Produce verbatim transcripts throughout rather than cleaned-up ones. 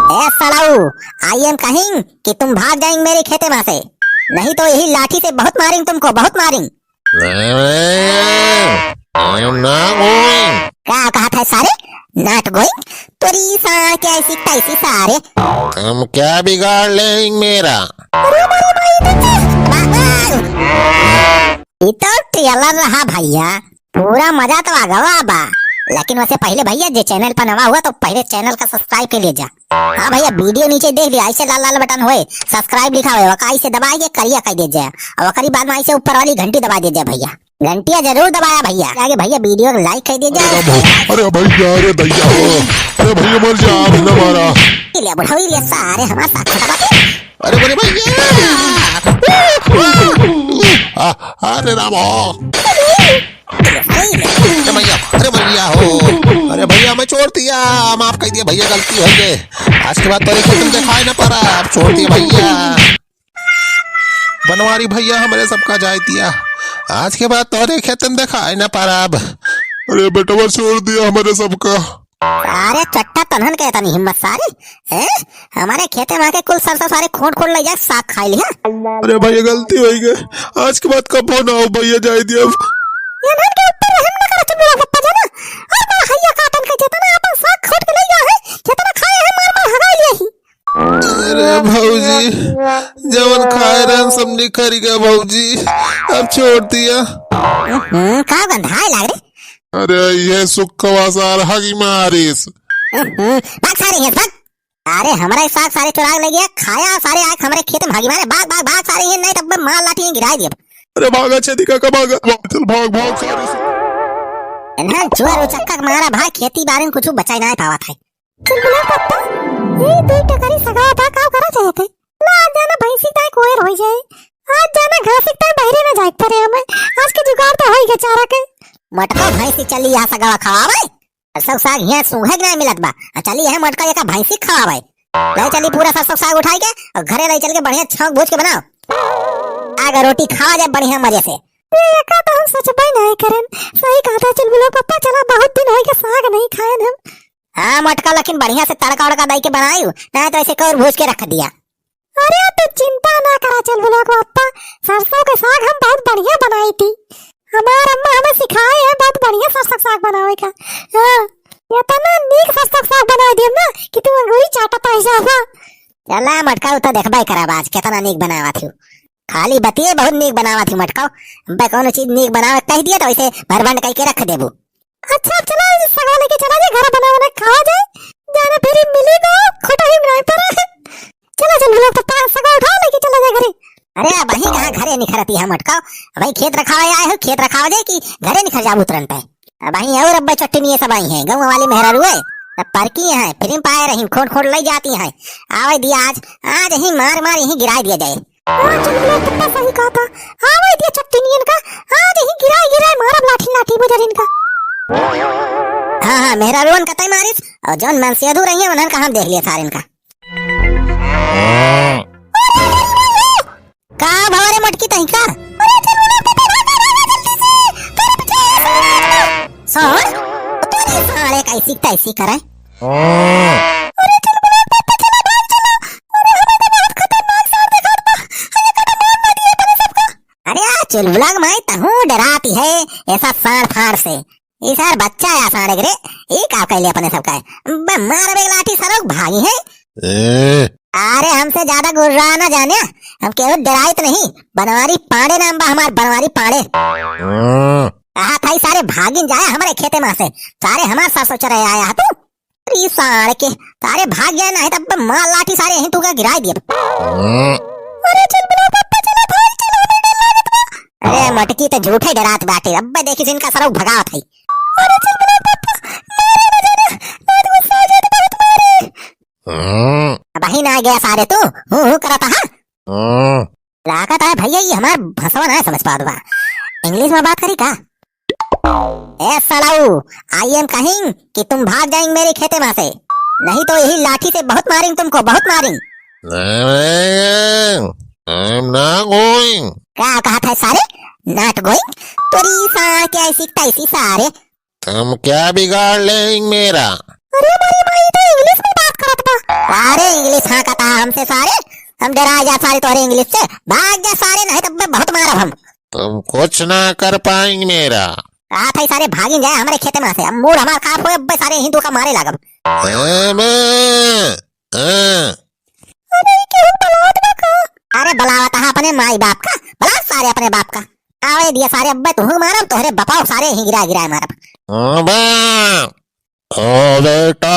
ए सड़ऊ, I am कहिंग कि तुम भाग जाएंग मेरे खेते मा से, नहीं तो यही लाठी से बहुत मारेंग तुमको, बहुत मारेंग। नहीं, नहीं, I am not going। का कहत है सारे? Not going? तोरी सार के ऐसी तैसी सारे। तुम क्या बिगाड़ लेंग मेरा? अरे, अरे, अरे, बाबा। ई तो trailer रहा भैया, पूरा मजा तो आ गवा बा। लेकिन वैसे पहिले भैया जे channel पर नवा हुआ तो पहिले channel का subscribe कर लीजिए। हाँ भैया, video नीचे देख लिया, ऐसे लाल लाल button होए, subscribe लिखा हुआ है, वका ऐसे दबाए के करिया कर दीजिए, और ओकरी बाद में ऐसे ऊपर वाली घंटी दबा दीजिए भैया, घंटिया जरूर दबाया भैया। आगे भैया video को like कर दीजिए। अरे भौ-, अरे भैया, अरे भैया, अरे भैया मर जा, अभी ना मारा। ये ले बुढ़ाऊ, ये ले सारे हमारे साथ खड़ा बाटे। अरे मेरे भैया। आ, अरे राम हो। अरे भैया, अरे भैया हो। अरे भैया, मैं छोड़ दिया, माफ कर दिया भैया, गलती हो गई। आज के बाद तोरे खेतन देखाए ना पारा, अब छोड़ दिया भैया। बनवारी भैया, हमरे सबका जाए दिया, आज के बाद तोरे खेतन देखाए ना पारा अब। अरे बेटवा, छोड़ दिया हमरे सबका। अरे चट्टा तनहन के इतनी हिम्मत सारे, हैं? हमारे खेते मा के कुल सरसों सारे खोंट खोंट ले जाए, साग खाए लिया। अरे भैया, गलती हो गई, आज के बाद कबो ना हो भैया, जाए दिया अब। ये मन के ऊपर रहम ना करो तुम लोग, पप्पा जाना। और बा भैया काटन के जितना अपन साग खोंट के ले गया है, जितना खाए हैं, मार मार हगाई लिया ही। अरे भौजी, जवन खाए रहन सब निखर गया भौजी, अब छोड़ दिया। हम्म, का गंधाए लाग रे? अरे ये सुखवा सार हगी मारिस। हम्म, भाग सारे हैं, भाग। अरे, हमरा ही साग सारे चुराग ले गया, खाया सारे आके हमरे खेत मा भागी मारे, भाग, भाग, भाग सारे, ये नहीं तब मार लाठी गिराई दिया। अरे भागा छेदी काका, भागा, भाग, चल, भाग, भाग सारे। इन्हन चोर उचक्का के मारा भाई, खेती बाड़ी मा कुछ बचाई ना पावत है। चुलबुला पप्पा, ये दो टकरी सगावा था, का करा चाहते? ला, आज जाना भैंसी ताई कोयर हो जाए, आज जाना घासी ताई बहरे ना जाए पड़े हमें, आज के जुगाड़ तो होई गया चारा के। मटका भैंसी चली यहाँ सगावा खवावे, सरसों साग हियाँ सूंघे के नाहीं मिलत बा। आ चली यह मोटका एका भैंसी खवावे। ले चली पूरा सरसों साग उठाई के और घरे ले चल के बढ़िया छौंक भूज के बनाओ। आग रोटी खावा जाए बढ़िया मजे से। ये एका तो हम सोचबे नाहीं करेन। सही कहत है चुलबुला पप्पा, चला बहुत दिन होई के साग नहीं खाएन हम। हाँ मोटका, लेकिन बढ़िया से तड़का उड़का दई के बनायू, नाहीं तो ऐसे कौर भूज के रख दिया। अरे तू चिंता ना करा चुलबुला पप्पा, सरसों के साग हम बहुत बढ़िया बनाई थी। हमार अम्मा हमें सिखाए हैं बहुत बढ़िया सरसों के साग बनावे का। हाँ, इतना नीक सरसों के साग बनाए दियब ना कि तू अंगूरी चाटत रह जाबा। चला मोटका, उ तो देखबे करब आज कितना नीक बनावत हूँ। खाली बतिये बहुत नीक बनावत हूँ मोटका। अबे कौनो चीज नीक बनावे कह दिए तो वैसे भरभंड कह के रख देबू। अच्छा, अब चला, ये सगवा लेके चला जाए, घर बना बना खावा जाए। जाना फिर मिली तो खोटा ही बनाए पर। चला चल, लोग तो पाँच सगवा उठाओ, लेके चला जाए घरे। अरे, अबहीं कहाँ घरे निखरती है मोटका? अबहीं खेत रखावा आए हो, खेत रखावा जाए कि घरे निखर जाबू तुरंत है? अबहीं और अब्बे चट्टी नहीं सब आई हैं, गाँव वाली मेहरारू है, सब परकी हैं, फिर पाए रही, खोट खोट ले जाती हैं। आवे दिया आज, आज ही मार मार यहीं गिराई दिया जाए। हाँ, चुलबुला पप्पा सही कहत है। आवे दिया चट्टी नियन का, आज ही गिराए गिराए मारब लाठी लाठी बुजरिन का। हाँ, हाँ, मेहरारुअन का तय मारिस, और जौन मनसेधू रही है, उन्हन का हम देख लिया सारिन का। का भवा रे मोटकी तहीं का? अरे चुलबुला पप्पा, भागा, भागा, जल्दी से। तोरे पीछे है सारे। सार? तोरी सारे कैसी तैसी करे। अरे चुलबुला पप्पा, चला, भाग चला। अरे, हमें तो बहुत खतरनाक सार दिखात बा। अरे, कटा मार ना दिए अपने सबका। अरे, आ चुलबुला के माई तहूँ डराती है ऐसा सार फार से। ये सार बच्चा या सार एक रे, ये का कैले अपने सबका है? बे, मार बे लाठी सरक भागी है। ए। अरे, हमसे ज्यादा गुर्रा ना जाने, हम केहू डराइत नहीं। बनवारी पांडे नाम बा हमार, बनवारी पांडे। हाँ। कहा था ई सारे भागिन जाए हमारे खेते मा से, सारे हमार सार सोच रहे आया है तू। अरे सारे के, सारे भाग गए ना है तब मार लाठी सारे यहीं तू का गिराई दिए। अरे चुलबुला पप्पा चला भाई, चला, हमें डर लागत बा। अरे मोटकी तो झूठे डरात बाटे, अब्बे देखी इनका सरऊ भगावत है। अरे चुलबुला पप्पा, मारे ना जाना, बहुत गुस्सा आ जात, बहुत मारे। अबहीं ना गया सारे तू, हूँ हूँ करत हा। लागत है भैया, ये हमार भसवा ना समझ पावत बा। English मा बात करी का? ए सड़ऊ, I am कहिंग कि तुम भाग जाएंग मेरे खेते मा से, नहीं तो यही लाठी से बहुत मारेंग तुमको, बहुत मारेंग। नहीं, नहीं, I am not going। का कहत है सारे? Not going? तोरी सार के ऐसी तैसी सारे। तुम क्या बिगाड़ लेंग मेरा? अरे हमारी माई तो English मा बात करत बा। सारे English हाँकत हा हमसे सारे, हम डेराइ जा सारे तोहरे English से, भाग जा सारे, नहीं तो अब्बे बहुत मारब हम। तुम कुछ ना कर पाएंगे मेरा। कहा था सारे भागिन जाए हमरे खेते मा से, अब मूड हमार खराब होए, अब्बे सारे हिंदू का मारे लागब। ए, मैं, ए। अरे, केहू बलावत बा का? अरे, बलावत हा अपने माई बाप का, बलाव सारे अपने बाप का। आवे दिया सारे, अब्बे तुहूँ मारब, तोहरे बपाव सारे ही गिरा गिरा मारब। हाँ बे, ओ बेटा।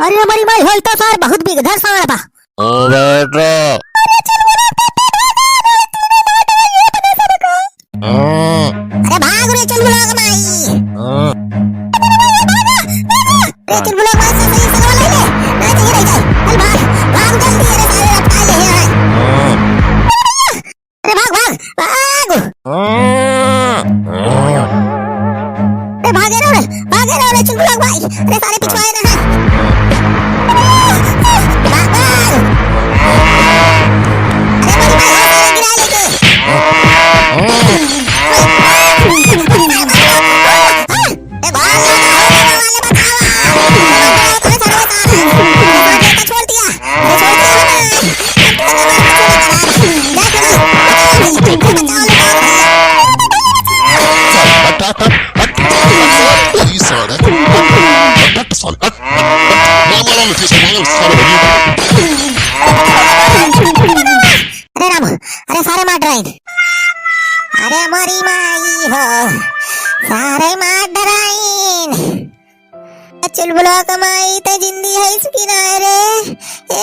अरे हमारी माई होई तो सार बहुत बिगधर सार बा। ओ बेटा। हाँ। अरे भाग रे चुलबुला के माई। हाँ। रे चुलबुला के माई से सही सगवा ले ले। नहीं तो ये रह जाए। चल भाग, भाग जल्दी, अरे सारे रफ्तार ले आए। हाँ। अरे भाग, भाग, भाग। हाँ। अरे भागे रहो रे, भागे रहो रे, चुलबुला भाई। अरे सारे पिछवाए ना है। भाग, भाग। अरे बड़ी भाई, सारे गिरा लेके। ए, भाग, भाग, भाग, वाले बचावा। अरे सारे, सारे, छोड़ दिया। अरे छोड़ दिया हमें। हट, हट, हट, हट। ई सारा। हट, हट, साले, हट, हट, हट। मार, मार, मार, मार, साले, बनिए। अरे राम, अरे सारे मार डराइन। अरे मोरी माई हो, सारे मार डराइन। चुलबुला के माई त जिंदी है इसकी ना रे। ए,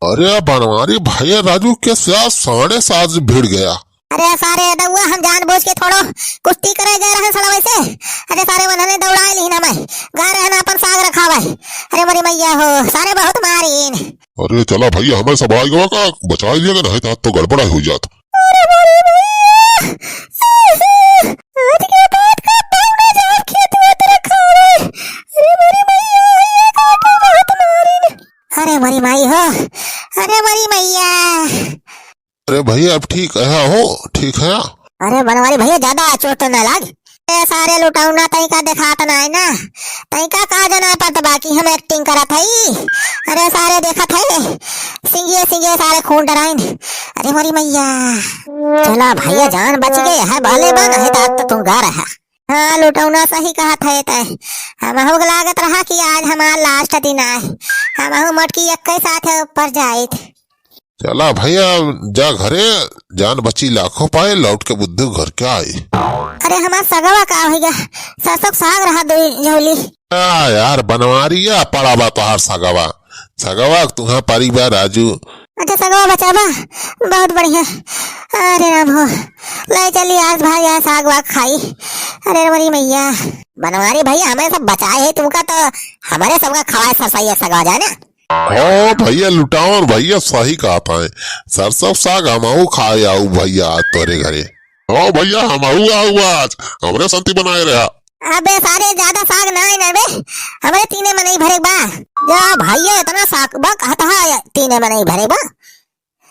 अरे बनवारी भैया राजू के साथ साढ़े सात भिड़ गया। अरे सारे दउआ, हम जानबूझ के थोड़ो कुश्ती करे गए रहन साला वैसे। अरे सारे उन्होंने दौड़ाए ली ना मैं। गा रहन अपन साग रखावे। अरे मोरी मैया हो, सारे बहुत मारीन। अरे चला भैया, हमें सब आइगवा का बचाइ लिया, नहीं तो गड़बड़ा होइ जात। अरे मोरी मैया, आज के बाद का टाइम ना जाब खेत में तेरे खावे। अरे मोरी मैया, ये काटा बहुत मारीन। अरे मोरी माई हो, अरे मोरी मैया। अरे भैया, अब ठीक है हो? ठीक है? अरे बनवारी भैया, ज्यादा चोट तो ना लाग। ए सारे लुटाऊ ना, तई का देखात ना है ना, तई का का जना पड़त बाकी हम एक्टिंग करत हई। अरे सारे देखत है, सिंगे सिंगे सारे खून डराइन। अरे मोरी मैया, चला भैया, जान बच गए है, भले बन है तात तो तू गा रहा। हाँ लुटौना सही कहत है तय, हमहू के लागत रहा कि आज हमार लास्ट दिन आए, हमहू मटकी एक साथ ऊपर जाइत। चला भैया, जा घरे, जान बची लाखों पाए, लौट के बुद्धू घर के आई। अरे हमार सगवा का होइगा? सरसों के साग रहा दो झोली। आ यार बनवारिया, पड़ा बा तोहार सगवा। सगवा तुहा पारी बा राजू। अच्छा सगवा बचा बा, बहुत बढ़िया। अरे राम हो, ले चली आज भाई यहाँ साग वाग खाई। अरे मोरी मैया, बनवारी भैया हमें सब बचाए है तुमका, तो हमारे सबका खवाए सरसैया सगवा जाए ना। हाँ भैया, लुटावन भैया सही कहत है। सरसों साग हमहू खाए आऊ भैया आज तोरे घरे। हाँ भैया, हमहू आऊ आज, हमरे संती बनाए रहा। अबे सारे, ज्यादा साग ना है ना बे, हमरे तीने मनई भरे बा। जा भैया, इतना साग बा कहत है, तीने मनई भरे बा।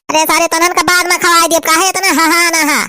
अरे सारे, तनन का बाद में खवाए देब, काहे इतना हा हा ना हा।